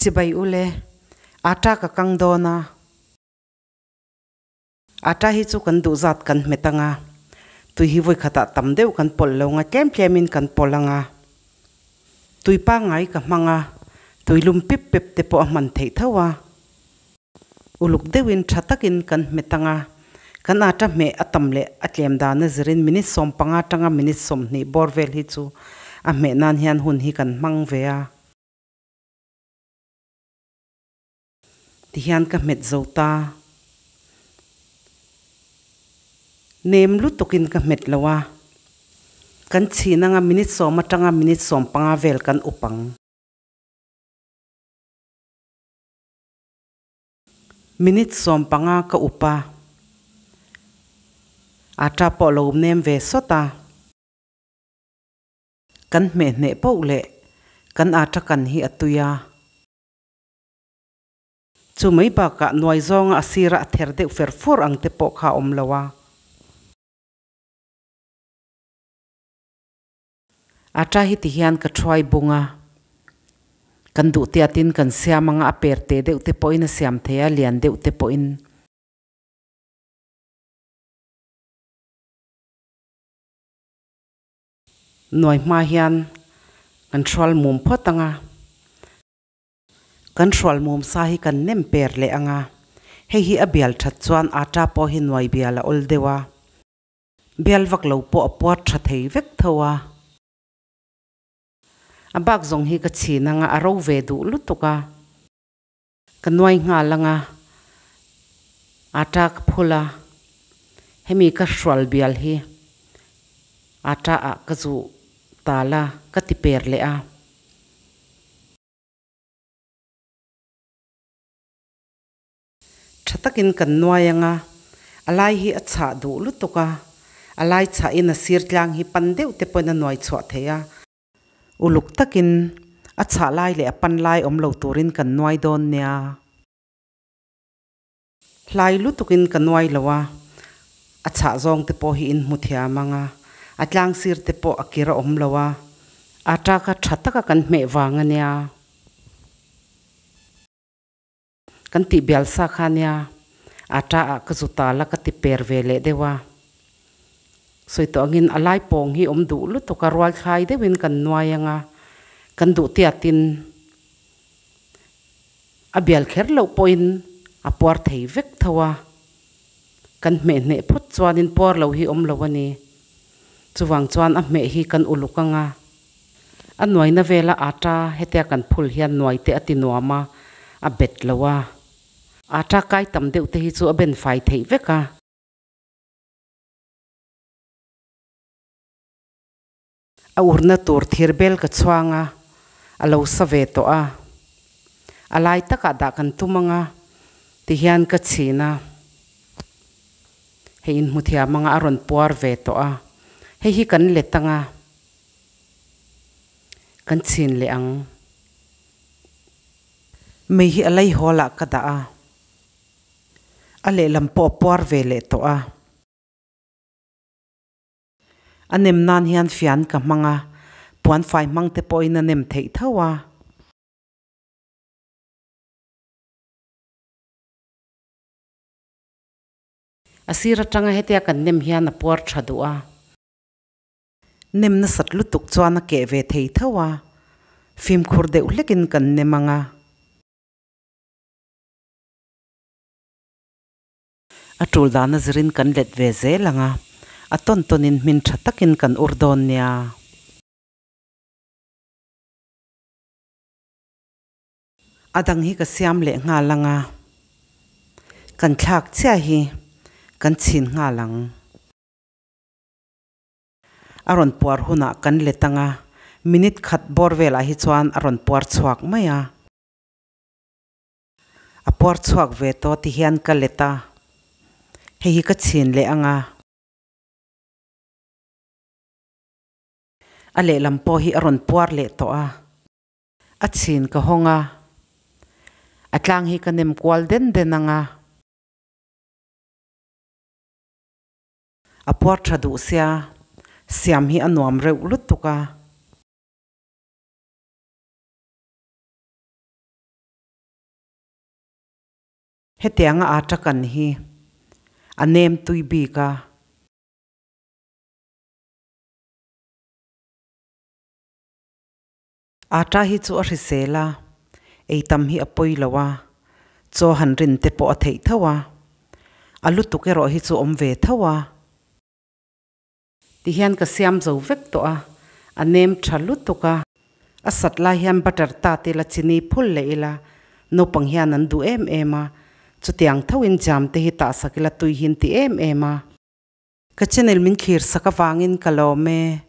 Chibai ule, Atta ka kang dawn a. Atta hi chu kan duh zat kan hmet anga, tui hi vawi khatah tam deuh kan pawlh lo anga tlem tlemin kan pawlh anga. Tui pangngai ka hmang a, tui lum pip pep te pawh a hman theih tho a. Uluk deuhin tha takin kan hmet anga, kan atta hmeh a tam leh a tlem dan a zirin minute 15 atanga minute 20 bawr vel hi chu a hmeh nan hian hun hi kan hmang ve a. Tihian ka hmet zo ta. Nem lutukin ka hmet lo a. Kan chhin anga minute 10 atanga minute 15 vel kan up ang. Minute 15 ka up a. Atta pawh lo nem ve sawt a. Kan hmeh hneh poh leh kan atta kan hi a tui a. Chu mai bakah nuai zawnga a sirah a ther deuh fer fur ang te pawh kha a awm lo a. Atta hi ti hian ka thuai bung a, kan duh tiatin kan siam anga a per te deuh te pawhin a siam thei a, lian deuh te pawhin. Nuai hma hian kan hrual mum phawt anga. Kan hrual mum sa hi kan nem per leh anga, hei hi a bial that chuan atta pawh hi nuai bial a awl deuh a, bial vak lo pawh a puar tha thei vek tho a. A bak zawng hi ka chhin anga a ro ve duh lutuk a, ka nuai nghal anga atta ka phul a, hemi ka hrual bial hi atta ah ka zuh tal a, ka ti per leh a. Tha takin kan nuai anga, a lai hi a chhah duh lutuk a, a lai chhahin a sir tlang hi pan deuh te pawhin a nuai chhuah thei a. Uluk takin a chhah lai leh a pan lai awm lo turin kan nuai dawn nia. Hlai lutukin ka nuai lo a, a chhah zawng te pawh hi in hmu thiam anga, a tlang sir te pawh a kir a awm lo a, atta kha tha taka kan hmeh vang a nia. Kan tih bial sa kha nia, atta ah ka zu tal a ka ti per ve leh deuh a. Sawi tawh angin a lai pawng hi awm duh lutuk a, rual thlai deuhin kan nuai anga, kan duh tiatin A bial kher loh pawhin a puar thei vek tho a, kan hmeh hneh phawt chuanin puar lo hi awm lo a ni. Chuvang chuan a hmeh hi kan uluk ang a, a nuaina vela atta hetia kan phul hian nuai te a ti nuam a, a bet lo a. Atta kai tam deuh te hi chu a ben fai theih vek a. A urna tur thir bel ka chhuang a, a lo sa ve tawh a. A lai takah dah kan tum ang a, tihian ka chhin a. Hei in hmu thiam ang a, a rawn puar ve tawh a. Hei hi kan let ang a, kan chhin leh ang. Mei hi a lei hawl ah ka dah a, a lehlam pawh a puar ve leh tawh a. A nem nan hian fian ka hmang a, puan fai hmang te pawhin a nem theih tho a. A sir atanga hetia kan nem hian a puar tha duh a. Nem nasat lutuk chuan a keh ve thei tho a, fimkhur deuh hlekin kan nem ang a. A tul dana zirin kan let ve zel ang a, a tawn tawnin hmin tha takin kan ur dawn nia. A dang hi ka siam leh nghal ang a, kan thlak chiah hi kan chhin nghal ang. A rawn puar hunah kan let ang a, minute khat bawr velah hi chuan a rawn puar chhuak mai a. A puar chhuak ve tawh ti hian ka let a, hei hi ka chhin leh ang a. A lehlam pawh hi a rawn puar leh tawh a. A chhin ka hawng a, a tlang hi ka nem kual den den ang a. A puar tha duh sia, siam hi a nuam reuh lutuk a. Hetianga atta kan hi a nem tui bik a. Atta hi chu a hrisel a, ei tam hi a pawi lo a, chaw han rin te pawh a theih tho a, a lutuk erawh hi chu awm ve tho a. Tihian ka siam zo vek tawh a, a nem tha lutuk a. A sat lai hian butter ta te ila chini phul leh ila, naupang hian an duh em em a, chutiang thoin jam te hi tah sak ila tui hi an ti em em a. Ka channel min thlir sak avangin ka lawm e.